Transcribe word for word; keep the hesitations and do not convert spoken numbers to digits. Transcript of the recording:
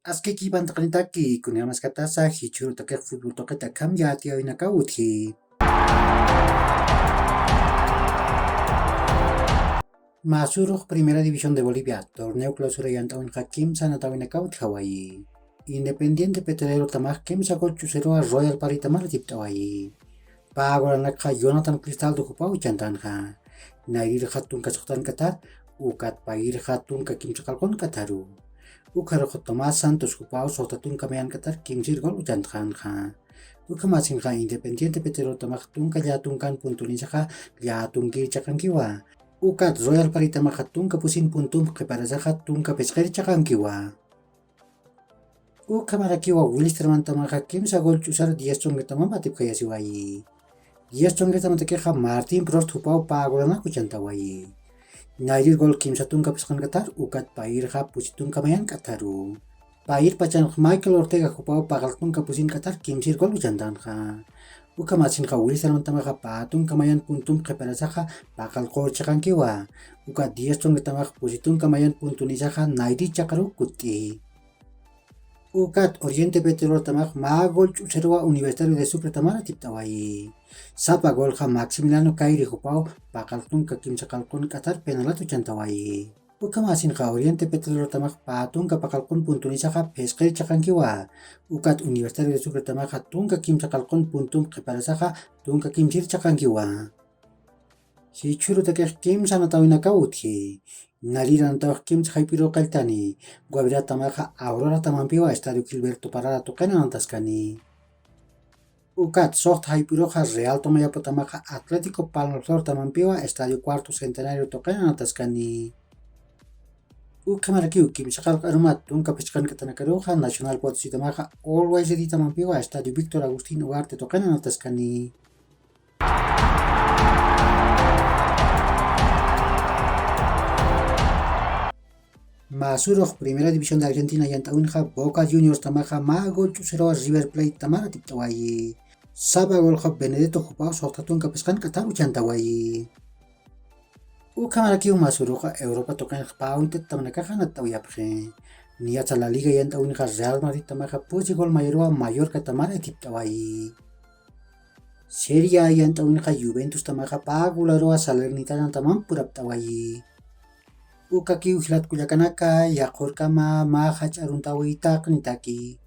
Askiki pantaqnitaki, kunjamaskatasa jichhüru takix futbol tuqita akham yatiyawinakaw utji. Mä surux Primera División de Bolivia torneo clausura yant'awinxa kimsa anatawinakaw utjawayi. Independiente Petrolero tamax kimsa gol ch'usiruwa Royal Paritamar atipt'awayi. Pä golanakxa Jonathan Cristaldo jupaw uchantanxa. Nayrirxa tunka suxtan k'athar, ukat payirxa tunka kimsa qalqun k'atharu. Ukharux Tomás Santos jupaw suxta tunka mayan k'athar kimsir gol uchantxänxa. Ukhamasinxa Independiente Petrolero tamax tunka llätunkan puntunisaxa llätunkir chiqankiwa. Ukat Royal Paritamaxa tunka pusin puntump qhiparasaxa tunka phisqir chiqankiwa. Ukhamarakiwa Wilsterman tamaxa kimsa gol ch'usar diez tunkatamamp atipkayasiwayi. Diez tunkatamatakixa Martín Prost jupaw pä golanak uchantawayi. Nayrir gol kimsa tunka phisqan k'athar, ukat payirxa pusi tunka mayan k'atharu. Payir pachanx Michael Ortega jupaw paqal tunka pusin k'athar kimsir gol uchantanxa. Ukhamasinxa Wilsterman tamaxa pä tunka mayan puntump qhiparasaxa paqal qur chiqankiwa. Ukat diez tunka tamax pusi tunka mayan puntunisaxa nayrir chaqaru kutt'i. Ukat Oriente Petrolero tamax mä gol ch'usiruwa Universitario de Sucre tamar atipt'awayi. Sapa golxa Maximiliano Caire jupaw paqal tunka kimsa qalqun k'athar penalat uchantawayi. Ukhamasinxa Oriente Petrolero tamax pä tunka paqalqun puntunisaxa phisqir chiqankiwa. Ukat Universitario de Sucre tamaxa tunka kimsa qalqun puntump qhiparasaxa tunka kimsir chiqankiwa. Jichhüru takix kimsa anatawinakaw utji. Nayrir anatawix kimsa jayp'iruw qalltani. Guavirá tamaxa Aurora tamampiwa Estadio Gilberto Parada tuqin anataskani. Ukat suxta jayp'iruxa Real Tomayapo tamaxa Atlético Palmaflor tamampiwa Estadio Cuarto Centenario tuqin anataskani. Ukhamarakiw kimsa qalq arumat tunka phisqan k'athanakaruxa Nacional Potosí tamaxa Always Ready tamampiwa Estadio Víctor Agustín Ugarte tuqin anataskani. Mä surux Primera División de Argentina yant'awinxa Boca Juniors tamaxa mä gol ch'usiruwa River Plate tamar atipt'awayi. Sapa golxa Benedetto jupaw suxta tunka phisqan k'athar uchantawayi. Ukhamarakiw mä suruxa Europa tuqinx pä uñt'at tamanakax anatt'awayapxi. Niyatsa La Liga yant'awinxa Real Madrid tamaxa pusi gol mayoruwa Mallorca tamar atipt'awayi. Serie A yant'awinxa Juventus tamaxa pä golaruwa Salernitana tamamp purapt'awayi. Ukakiw jilat kullakanaka, yaqhurkama mä jach'a aruntäwi taqnitaki.